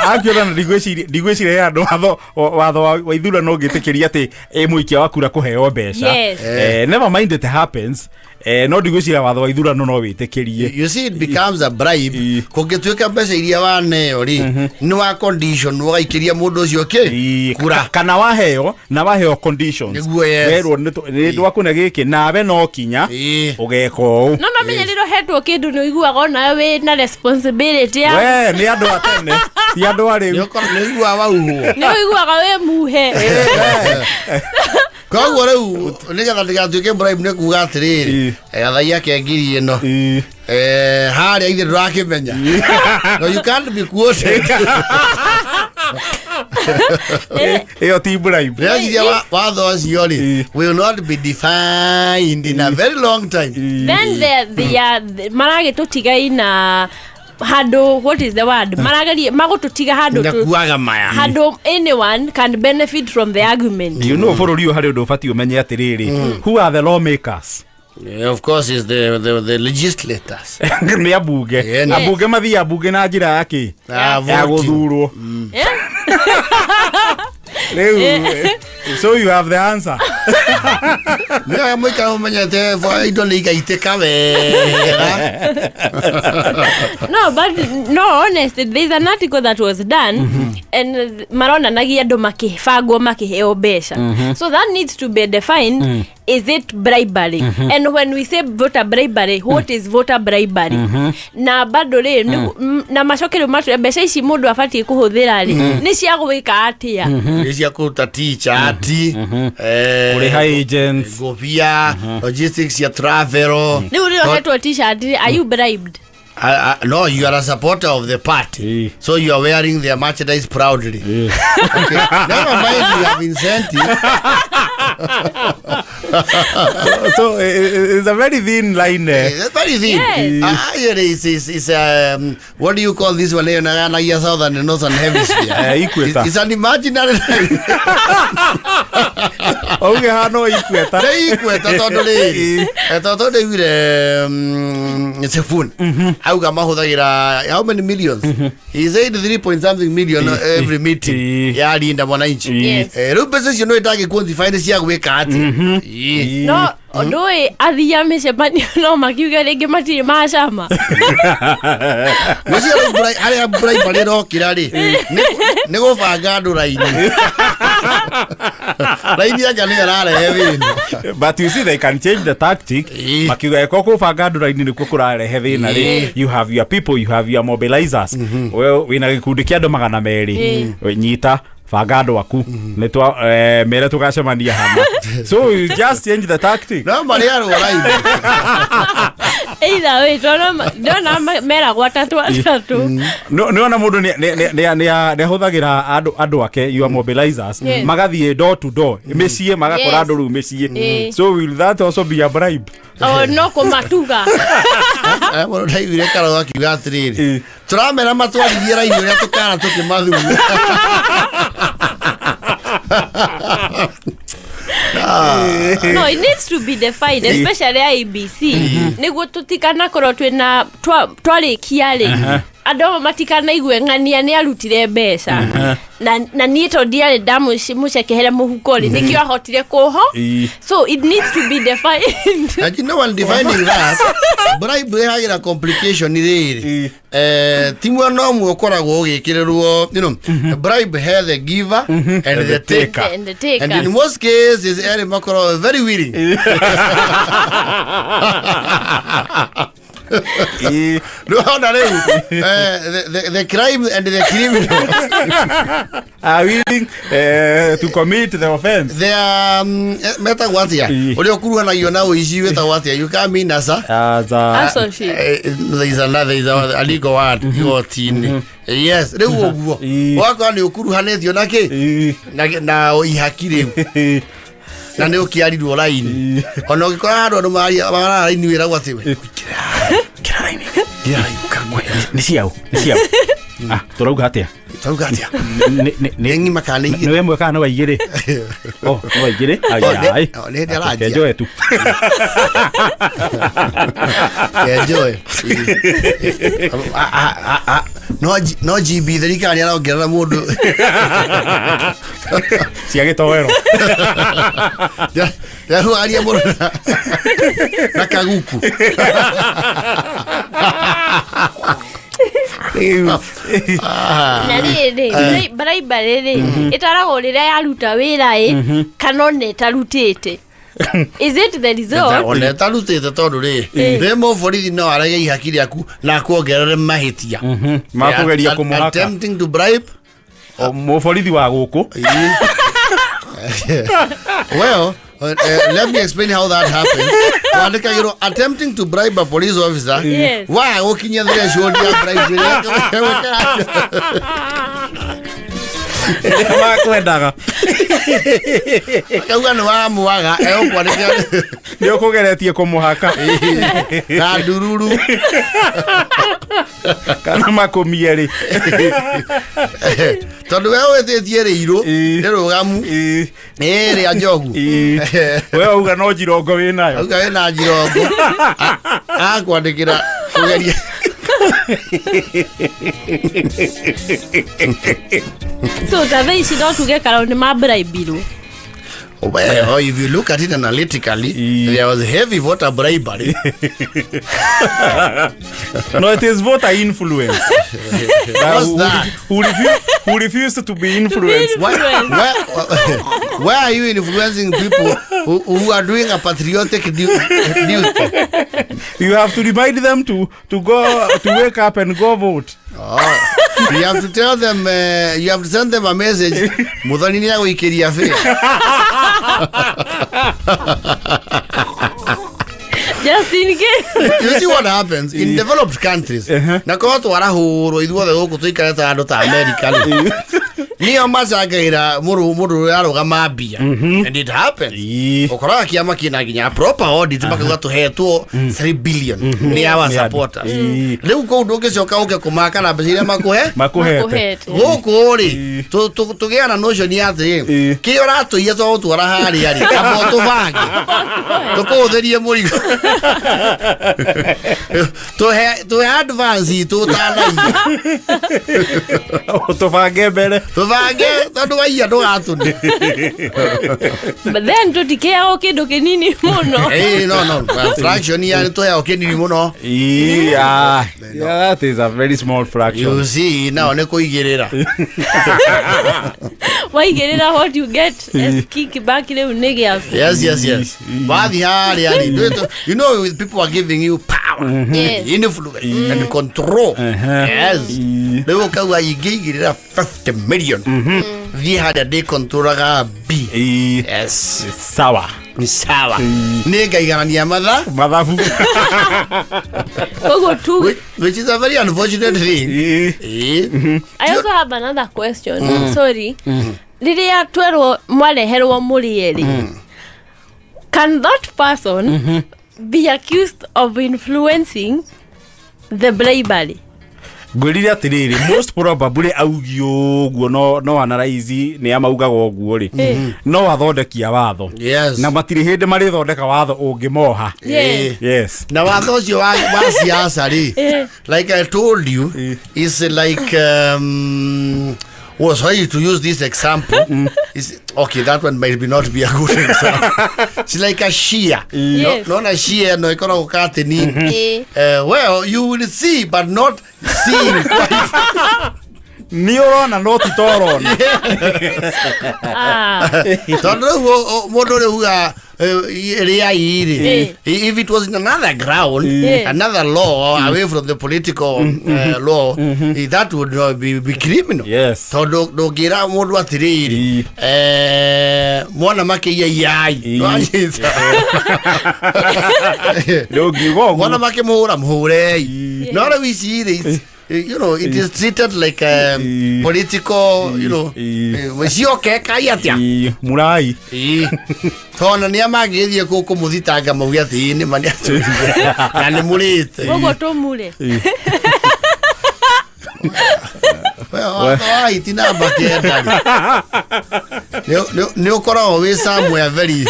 Akiona na ndigwĩciria he andũ watho wa ithurano ũngĩtĩkĩria atĩ ĩ mũikia wa kura kũheo mbeca. Never mind it happens, no ndigwĩciria watho wa ithurano no wĩtĩkĩrie. You see, it becomes a bribe kũngĩtuĩka mbeca iria waneo rĩ, nĩ wa condition ũgaikĩria mũndũ ũcio kĩ kura. Kana waheo na waheo conditions. Nĩguo, yes. Werwo nĩ ndwakũne gĩkĩ nawe no kinya ũgeka ũũ. No menye rĩrĩa ũhetwo kĩndũ nĩ ũiguaga onawe wĩ na responsibility ya We nĩ andũ a tene, ti andũ a rĩu. Nĩ ũiguaga wauhwo. Nĩ ũiguaga wĩ muhe. Koguo rĩu nĩgetha ndĩgatuĩke bribe nĩ kuga atĩrĩrĩ, athai ake ngiri ĩno, harĩa ithe ndũrakĩmenya, no you can't be quoted. Ĩyo ti bribe. Ndĩreciria watho ũcio rĩ will not be defined in a very long time. Then they are maragĩtũtiga ina handũ, what is the word, marageria magũtũtiga handũ Ndakuaga maya. Handũ anyone can benefit from the argument. You know, bũrũri ũyũ harĩ ũndũ ũbatiĩ ũmenye atĩrĩrĩ, who are the lawmakers? Yeah, of course is the legislators. Nĩ ambunge. Yeah. Ambunge mathiaga mbunge na njĩra ya kĩ? Ah, Ya voting. gũthurwo. Rĩu, so you have the answer. Nĩ wega mũikare mũmenyete indo nĩ igaitĩka wega. No, but no, honestly, there's an article that was done and maronanagia andũ makĩbangwo makĩheo mbeca, so that needs to be defined. Is it bribery? And when we say voter bribery, what is voter bribery? Na bado rĩ na macoke rĩu matwĩre mbeca ici mũndũ abatiĩ kũhũthĩra rĩ, nĩ cia gwĩka atĩa? Nĩ cia kũruta t-shirt, Kũrĩha agents. Ngobia, logistics cia travel. Rĩu rĩrĩa ũhetwo T-shirt rĩ, are you bribed? No, you are a supporter of the party. So you are wearing their merchandise proudly. Okay. Never mind, you have incentive. So it's a very thin line there. It's very thin. Yes. Yeah, it's, what do you call this one? Na southern and northern hemisphere. Equator. It's an imaginary line. Auge hano equator. Nĩ equator tondũ rĩrĩ, tondũ ndaiguire Sifuna auga mahũthagĩra how many millions? He said 3 point something million every meeting ya Linda Mwananchi. Rĩu mbeca icio no itangĩ quantify nĩ cia gwĩka atĩa. No ndũĩ athia mĩcemanio no makiuge rĩngĩ matirĩ macama. Ngwĩciria rĩu harĩa bribery ĩrokĩra rĩ, nĩ gũbanga andũ raini raini, anga nĩyo ĩrarehe thĩna. But you see, they can change the tactic. Makiuga eko kũbanga andũ raini nĩkuo kũrarehe thĩna rĩ, you have your people, you have your mobilizers. We wĩna gĩkundi kĩa andũ 200. We nyita banga andũ aku nĩ twa mere tũgacemania hana, so you just change the tactic. No marĩarwo raini. Either way, tondũ ndona meragwo atatũ atatũ. No nĩ ona mũndũ nĩ ahũthagĩra andũ ake, your mobilizers, magathiĩ door to door, mĩciĩ, magakora andũ rĩu mĩciĩ. So will that also be a bribe? O no kũmatuga. Mũndũ ndaiguire karo akiuga atĩrĩrĩ, tũramera matwarithie raini ũrĩa tũkara tũkĩmathura. No, it needs to be defined, especially IEBC, nĩguo tũtikanakorwo twĩna twarĩkia rĩ, andũ amwe matikanaigue ng'ania nĩ arutire mbeca na niĩ to ndiarĩ ndamũcekehere mũhuko rĩ, nĩkĩo ahotire kũho. So it needs to be defined. And you know, when defining that, bribe ĩhagĩra complication rĩrĩ, ti mwena ũmwe ũkoragwo ũgĩkĩrĩrwo, bribe he the giver and the taker. And the taker. And in most cases erĩ makoragwo very willing. Nĩwona rĩu, the crime and the criminal are willing to commit the offense. They are, metagwo atĩa? Ũrĩa ũkuruhanagio na ũici wĩtagwo atĩa? You come in as a As a Associate. There is another, there is a legal word igoti-inĩ. Yes, rĩu ũguo ũgakora nĩ ũkuruhanĩtio na kĩ, na ihaki rĩu, na nĩ ũkĩarirwo raini. Ona ũgĩkora handũ andũ mararia raini, wĩragwo atĩ we Kĩra raini, nĩ ciao, nĩ ciao. Ah, tũrauga atĩa? Tauga atĩa? Nĩ Nĩ ng'ima kana nĩ nĩ igĩrĩ? wemwe kana nĩ wa igĩrĩ? Oh, nĩ wa igĩrĩ. Oh, Ai, nĩ hĩndĩ aranjia. Kenjoe tu. Enjoy. No GB thirikari arongerera mũndũ. Cia gĩtoero. Ndĩraruaria mũndũ na kaguku. Na rĩrĩ, bribery rĩ, ĩtaragwo rĩrĩa yaruta wĩra ĩ, kana ona ĩtarutĩte? Is it the result? Ona ĩtarutĩte, tondũ rĩ, rĩmwe borithi no arege ihaki rĩaku na akuongerere mahĩtia Makũgeria kũmũhaka. Attempting to bribe. O, mũborithi wa gũkũ. Well, let me explain how that happens. Wandĩkagĩrwo attempting to bribe a police officer. Waga gũkinyia threshold ya bribe ĩrĩa Makwendaga. Akauga nĩ wamwaga, egũkwandĩkĩra Nĩ ũkũgeretie kũmũhaka na ndururu. Kana makũmie rĩ. Tondũ we wĩtĩtie rĩirũ nĩ rũgamu ĩ rĩa njogu. We auga no njirongo wĩ nayo. Auga wĩna njirongo, akwandĩkĩra kũgeria. So ta thaa ici no tuge karau nĩ mabribirwo? Well, if you look at it analytically, there was heavy voter bribery. No, it is voter influence. What's that? Who refused to be influenced. Why are you influencing people who are doing a patriotic duty? You have to remind them to go to wake up and go vote. Oh, you have to tell them, you have to send them a message. Muthoni ni agũikĩria bĩa. Just in case. You see what happens in developed countries. Na korwo twarahũrwo ithuothe gũkũ tũikare ta andũ ta America rĩ, nĩo macangagĩra mũndũ ũrĩa arũgama mbia. And it happens. Ũkoraga kĩama kĩna nginya proper audit, makauga tũhetwo 3 billion nĩ our Nĩ andũ. supporters. Rĩu kũu ndũngĩcoka ũke kũmaka na mbeca iria makũhe. Makuhete. Makuhete. Gũkũ rĩ, tũgĩa na notion ya atĩrĩ, kĩrĩa ũratũiya twagũtwara harĩa rĩ, kamba ũtũbange tũkũhũthĩrie mũrigo, tũhe advance itũ ũtanaiya. Tubange mbere. Tũbange, tondũ waiya ndũgatũne. But then tũtikĩheagwo kĩndũ kĩnini mũno. Eh, no, fraction ya tũheagwo kĩnini mũno. Yeah, that is a very small fraction. You see, nao nĩ kũigĩrĩra. Waigĩrĩra, what you get as kickback rĩu nĩ gĩaku. Yes, wathiĩ harĩa rĩ, you know, with people are giving you power, influence and control. Yes, rĩu ũkauga ingĩigĩrĩra 50 million, thiĩ harĩa ndĩkontrolaga b. Yes. Sawa. Ni sawa, nĩ ngaiganania matha Mathabu. Koguo tu which is a very unfortunate thing. I also have another question. Sorry. Rĩrĩa twerwo mwareherwo mũrĩ erĩ, can that person be accused of influencing the bribery? Ngwĩrire atĩrĩrĩ, most probably augi ũguo no analyze nĩ amaugaga ũguo rĩ, no athondekia watho. Na matirĩ hĩndĩ marĩthondeka watho ũngĩmoha. Yes. Na watho ũcio wa siasa rĩ, like I told you, is like oh, sorry to use this example. Is okay, that one might be not be a good example. It's like a shear. No, no, shear no ikoragwo katini. Well, you will see but not seeing quite. Nĩ ũrona no ti ta ũrona. Ah. Tondũ rĩu mũndũ rĩu uga rĩai rĩ, if it was in another ground, another law away from the political law, that would not be criminal. Tondũ ndũngĩra mũndũ atĩrĩrĩ, mwana makĩiya iai. Nĩwanyita? Ndũngiuga ũguo. Mwana makĩmũhũra, mũhũrei. No rĩu ici rĩ, it is treated like a political ciokekai atĩa. Mũrai. Tondũ nĩa mangĩgĩthiĩ kũ kũmũthitanga mauge atĩ ĩ nĩma nĩ atũrire na nĩ mũrĩte. Koguo tũmure. Watho wa hiti namba 9 rĩ, nĩ ũkoragwo wĩ somewhere very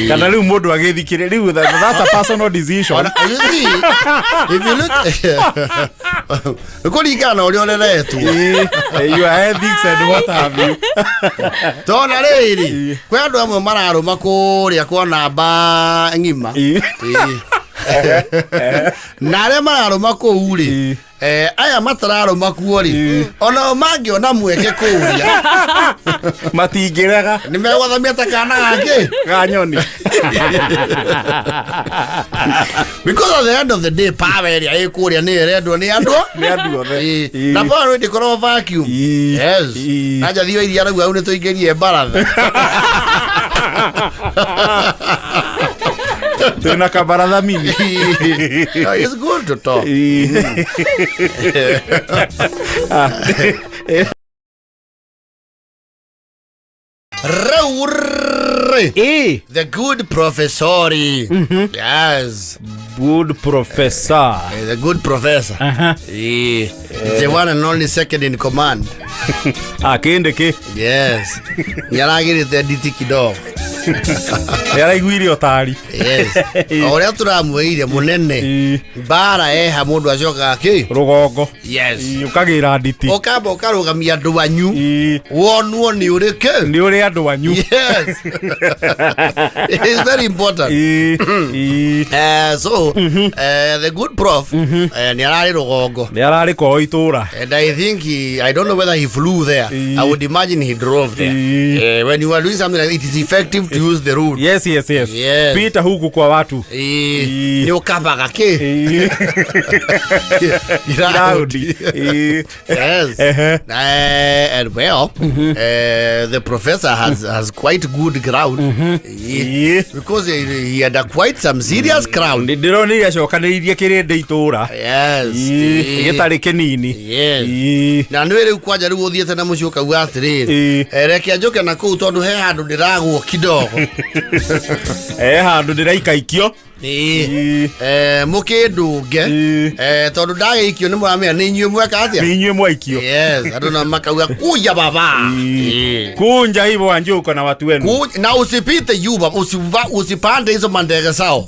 Kana rĩu mũndũ agĩthikĩrĩ rĩu, that's a personal decision. You see, if you look, kũringana na ũrĩa ũreretwo. Your ethics and what have you. Tona rĩrĩ, kwĩ andũ amwe mararũma kũrĩa kwa namba ng'ima. Ĩĩ. Na arĩa mararũma kũu rĩ, aya matararũma kuo rĩ, onao mangĩona mweke kũrĩa matingĩrega. Nĩ megwathamia ta kana gakĩ ga nyoni. Because at the end of the day, power ĩrĩa ĩ kũrĩa nĩ ĩrendwo nĩ andũ. Nĩ andũ othe. Ĩĩ. Na power nĩ ndĩkoragwo vacuum. Yes. Na njathio iria rauga hau nĩ tũingĩrie baratha. Twĩna kabaratha mini. No, it's good to talk. Rĩu rĩ, the good professor, yes. Good professor. The good professor. The one and only second in command. Akĩndĩ kĩ? Yes, nĩ aragĩrĩte nditi kidogo. Nĩ araiguire ũtari. Yes, o ũrĩa tũramwĩire mũnene. Ĩĩ. Mbara eha mũndũ acokaga kĩ? Rũgongo. Yes. Ĩĩ, ũkagĩra nditi. Ũkamba ũkarũgamia andũ anyu. Ĩĩ. Wonwo nĩ ũrĩkĩ. Nĩ ũrĩ andũ anyu. Yes, it's very important. Ĩĩ, ĩĩ. So the good prof nĩ ararĩ rũgongo. Nĩ ararĩ kwao itũra. And I think he, I don't know whether he flew there. Eh. I would imagine he drove there. Eh. When you are doing something like it is effective to use the road. Yes. Yes. Pita huku kwa watu. Eh, Eh. nĩ ũkambaga kĩ? Ĩĩ. Iraũndi. Iraũndi. Ĩĩ. Yes. Ehe. And well, the professor has quite good ground. Eh, Ĩĩ. because he had quite some serious crowd. Nĩ ndĩronire acokanĩrĩirie kĩrĩndĩ itũra. Yes. Ĩĩ, Eh. gĩtarĩ kĩnini. Yes. Ĩĩ. Na nä rä u kwanja rä u å thiä te na må ciä å kauga atä rä Ĩĩ. rä reke njå ke na kå u tondå he handå ndä ragwo kidogo. Handũ ndĩraikaikio. Ĩĩ. Ĩĩ. Må kä ndå nge. Ĩĩ. Tondå ndagä ikio nä mũramenya nä inyuä mweka atä. Nĩ inyuĩ mwaikio. Yes, andå na makauga kuja baba. Ĩĩ. Ĩĩ. Kunja hivyo wanjuko na watu wenu. Na usipite yuba usipande hizo mandege sao.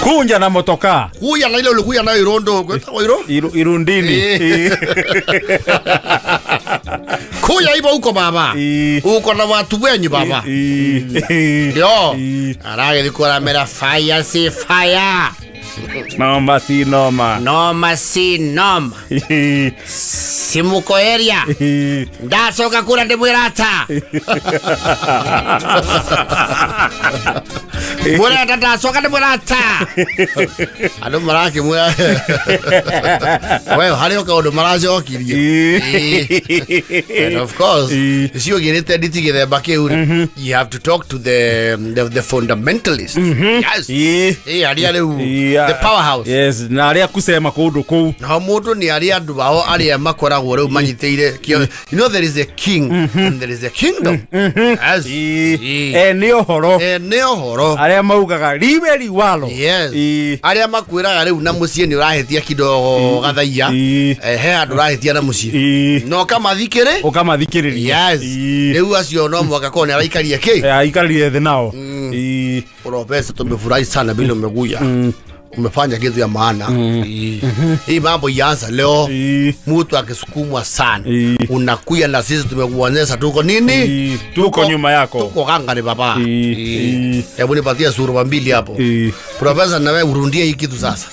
Kunja na motoka. Kuya na ile ulikuya nayo irondo kwetagwo iro. Irundini. Ĩĩ. Ĩĩ. Kuya ibo huko baba. Ĩĩ. Uko na watu wenyu baba. Ĩĩ. Ndio. Ĩĩ. Aragĩthiĩ kũramera fire si fire. Noma si noma. Noma si noma. Ĩĩ. Simuko area. Ĩĩ. Ndacoka kura ndĩmwĩra ata mũrenda ndacoka ndĩmwĩra ata andũ marakĩmwĩra we harĩ o kaũndũ maracokirie. Ĩĩ. And of course Ĩĩ. ciũgĩrĩte nditi gĩthemba kĩu rĩ, you have to talk to the fundamentalist, yes. Ĩĩ. Ĩĩ, arĩa rĩu Ĩĩ, the powerhouse. Yes, na arĩa kusema kũndũ kũu. Nao mũndũ nĩ arĩ andũ ao arĩa makoragwo rĩu manyitĩire kĩo. You know there is a king and there is a kingdom, yes. Ĩĩ. Ĩĩ. Nĩ ũhoro. Nĩ ũhoro. Arĩa maugaga liwe liwalo. Yes. Ĩĩ. Arĩa makwĩraga rĩu na mũciĩ nĩ ũrahĩtia kidogo gathaia. Ĩĩ. He handũ ũrahĩtia na mũciĩ Ĩĩ. na ũkamathikĩrĩ. Ũkamathikĩrĩria. Yes. Ĩĩ. Rĩu acio no mwaka korwo nĩ araikaria kĩ. Aikarire thĩ nao. Ĩĩ. Profesa, tumefurahi sana vile umekuja, umefanya kitu ya maana. Ĩĩ. Hii mambo ianza leo. Ĩĩ. Mtu akisukumwa sana, Ĩĩ. unakuya na sisi tumekuonyesha tuko nini. Ĩĩ. Tuko nyuma yako. Tuko gangari baba. Ĩĩ. Ĩĩ. Ĩĩ. Hebu nipatie suruba mbili hapo. Ĩĩ. Profesa, na wewe urundie hii kitu sasa.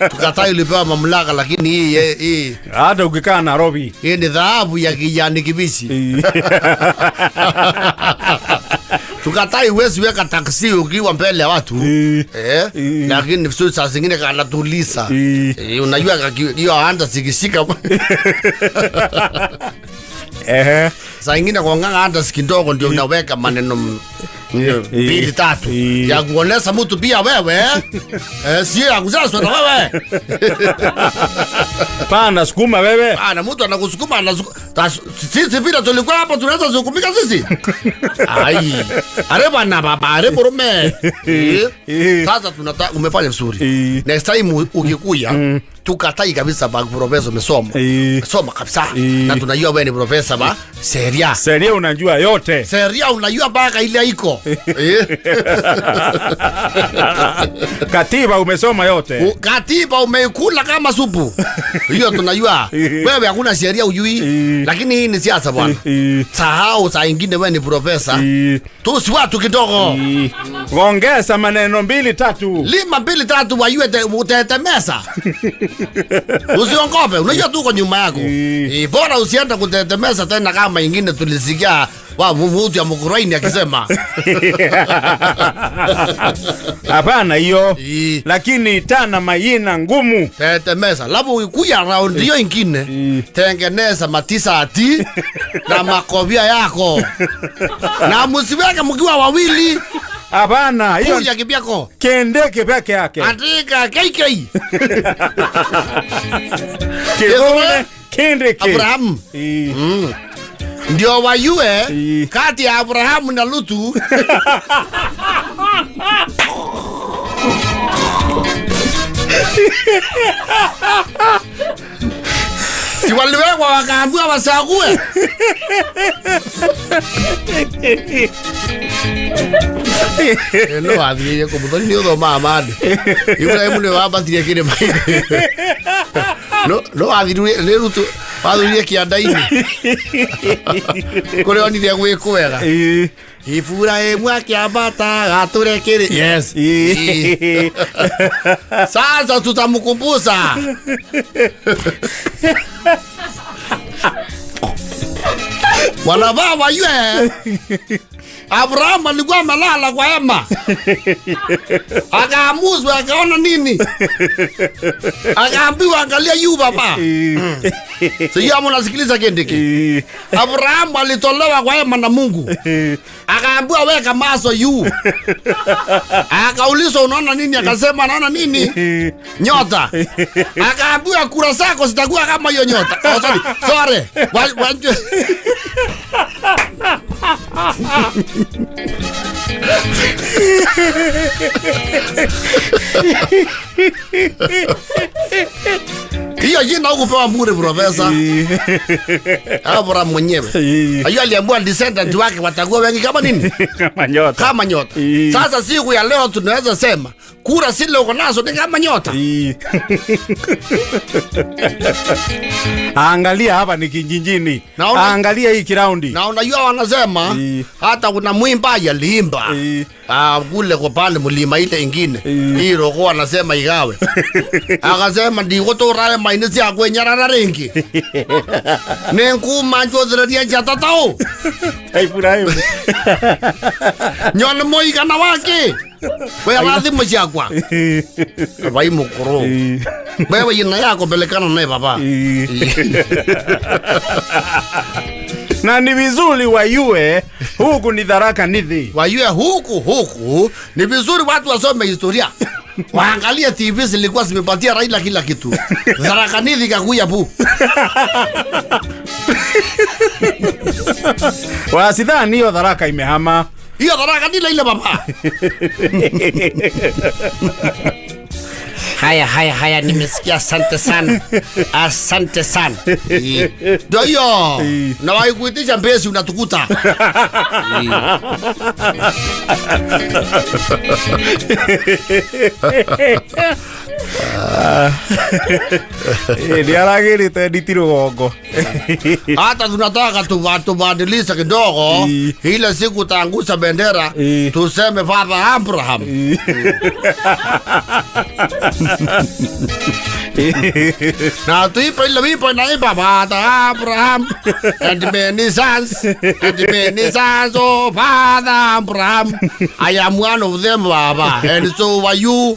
Tukatai ulipewa mamlaka, lakini hii Hata ũngĩkaa Nairobi. hii ni dhahabu ya kijani kibichi. Ĩĩ. Tukatai huwezi weka taksi ukiwa mbele ya watu. Ĩĩ. Eh, Ĩĩ. lakini sio saa zingine kanatulisa. Ĩĩ. Eh, unajua hiyo anda zikishika Ehe. saa ingine kuonganga anda kidogo ndio unaweka maneno mbili tatu Ĩĩ. ya kuonesha mtu pia wewe sio ya kuzaswa na wewe. Pana sukuma wewe. Ana mtu anakusukuma sisi vile tulikuwa hapo tunaweza sukumika sisi. Ai, are bana baba, are murume. Eh, Eh. sasa tunataka umefanya vizuri. Eh. Next time ukikuya tukatai kabisa ba profesa umesoma. Eh. Soma kabisa. Eh. Na tunajua wewe ni profesa ba sheria. Sheria unajua yote. Sheria unajua mpaka ile iko. Eh. Katiba umesoma yote. Katiba umeikula kama supu. Hiyo tunajua. Wewe hakuna sheria ujui, Eh. lakini hii ni siasa bwana. Eh. Sahau saa ingine wewe ni profesa. Eh. Tusi watu kidogo. Eh. Ongeza maneno mbili tatu. Lima mbili tatu wayue utetemesa. Usiongope, unajua tuko nyuma yako. Eh. Eh, bora usiende kutetemesa tena kama ingine tulisikia wa mtu ya Mukuraini akisema. Hapana hiyo. Eh. Lakini tana mayina ngumu. Tetemesa. Labu ukikuya round hiyo ingine, Eh. tengeneza matisati na makobia yako. Na msiweke mkiwa wawili. Hapana hiyo. Kuja kivyako. Kendeke peke yake. Andika KK. Kidhune Kindiki. Abraham. Eh. Ndio wayue Eh. kati ya Abrahamu na Lutu. Si waliwekwa wakaambiwa wasague. No wathiire kũ Mũthoni nĩ ũthomaga mandĩ Ibrahimu nĩ wambatire kĩrĩma-inĩ no wathirire nĩ rutu wathurire kĩanda-inĩ kũrĩa onire gwĩ kwega. Ibrahimu akĩambata gatũre kĩrĩ yes. Sasa tutamkumbusa wanavaa wayue Abraham alikuwa amelala kwa hema, akaamuzwa, akaona nini, akaambiwa angalia yu baba. Sijui ama unasikiliza Kindiki. Abraham alitolewa kwa hema na Mungu, akaambiwa weka maso yu. Akaulizwa unaona nini, akasema naona nini, nyota. Akaambiwa kura zako zitakuwa kama hiyo nyota. Oh, sorry, sorry. Hiyo jina hukupewa bure profesa. Abraham mwenyewe. Hiyo aliambiwa descendant wake watakuwa wengi kama nini? Kama nyota. Kama nyota. Sasa siku ya leo tunaweza sema kura zile uko nazo ni kama nyota. Angalia hapa ni kijijini. Angalia hii kiraundi. Na unajua wanasema hata kuna mwimbaji aliimba. Kule kwa pale mlima ile ingine. Hii roho anasema igawe. Akasema ndiko torae maini cia kwenyarara ringi. Ninguma njothereria njatatao. Ibrahimu. Nyone moigana wake. Wewe rathimo ciakwa. Vai mukuru. Wewe yina yako pelekana naye baba. Na ni vizuri wayue huku ni Tharaka Nithi. Wayue huku ni vizuri watu wasome historia. Waangalie TV zilikuwa zimepatia Raila kila kitu. Tharaka Nithi kakuya bu. Wasidhani hiyo Tharaka imehama. Hiyo Tharaka ni ile baba. Haya nimesikia, asante sana. Asante sana. Ndio hiyo. Na waikuitisha mbesi unatukuta. Ni aragirite nditi rugongo. Hata tunataka tubadilishe kidogo. Ile siku taangusha bendera tuseme Father Abraham. Na tuipe ile wimbo inaimba Father Abraham and many sons and many sons of Father Abraham. I am one of them, Baba, and so are you.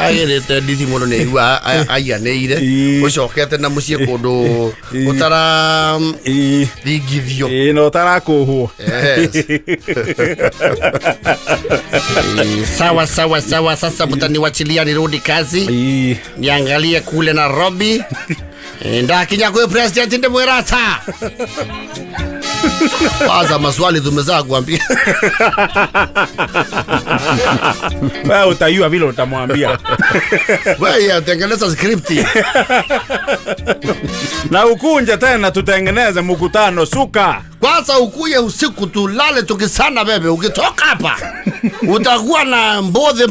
Agirite ndithi muno nĩ igua aiganĩire ũcokete na mũciĩ kũndũ ũtara thingithio na ũtarakũhwo. Sawa sawa sawa, sasa mtaniwachilia nirudi kazi niangalie kule Nairobi. Ndakinya kwa president ndimwira ta. Kwanza maswali tumezaa kuambia. Wewe utayua vile utamwambia. Wewe tengeneza script. Na ukunje tena tutengeneze mkutano suka. Kwanza ukuye usiku tulale tukisana bebe, ukitoka hapa utakuwa na mbodhe.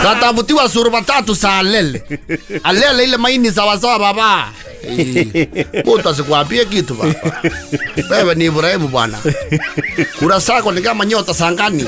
Katavutiwa suruba tatu saa alele. Alele ile maini sawa sawa baba. Mtu asikwambie kitu baba. Wewe ni Ibrahimu bwana. Kura zako ni kama nyota sangani.